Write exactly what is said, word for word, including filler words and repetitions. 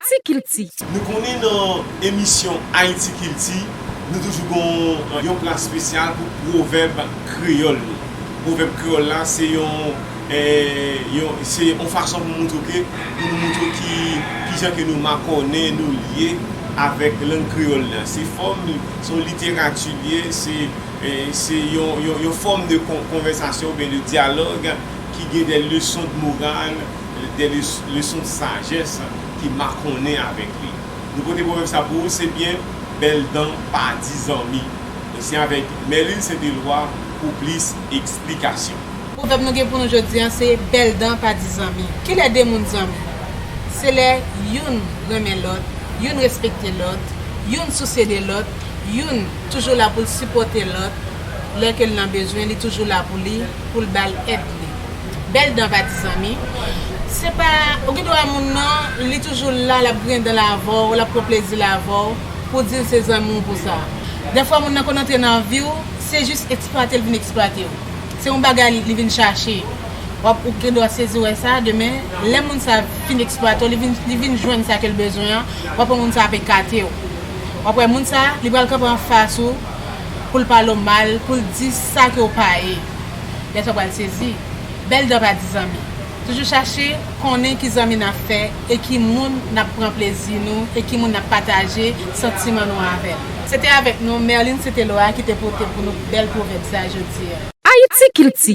Ayiti Kilti. Nou konnen nan emisyon Ayiti Kilti, nou toujou gon yon plas espesyal pou pwovèb kreyòl nou. Pwovèb kreyòl la se yon, eh, yon, se yon fason pou montre ke, pou nou montre ki, kijan ke nou makònen, nou lye avèk lang kreyòl la. Se fòm, se yon literati li ye, se, eh, se yon, yon, yon fòm de kon-, konvèsasyon oubyen de dyalòg ki gen de leson de moral, de le-, leson de sajès ki makònen avèk li. Nou pote pwovèb sa pou ou, se byen, bèl dan pa di zanmi. Se avèk Merline Saint-Éloi pou plis eksplikasyon. Pwovèb nou gen pou nou jodi a se bèl dan pa di zanmi. Kilè de moun zanmi? Se lè youn renmen lòt, youn respekte lòt, youn sousye de lòt, youn toujou la pou l sipòte lòt, lè ke l nan bezwen, li toujou la pou li, pou l ba l èd li. Bèl dan pa di zanmi. Se pa, ou gen dwa moun nan, li toujou la, l ap griyen dan l avè w, l ap pran plezi l avè w, pou w di l se zanmi w pou sa. Dèfwa moun nan konn antre nan vi w, se jis eksplwate l vin eksplwate w. Se yon bagay li, li vin chache. W ap, ou gen dwa sezi wè sa, demen, lè moun sa fin eksplwate w, li vin, li vin jwenn sa ke l bezwen an, w ap wè moun sa ap ekate w. W ap wè moun sa, li pral kanpe anfas ou, pou l pale w mal, pou l di sa ke w pa ye. Lè sa w pral sezi. Bèl dan pa di zanmi. Toujou chache konnen ki zanmi n ap fè e ki moun n ap pran plezi nou e ki moun n ap pataje santiman nou avè l. Se te avèk nou, Merline Saint-Éloi ki te pote pou nou bèl pwovèb sa jodi a. Ayiti Kilti.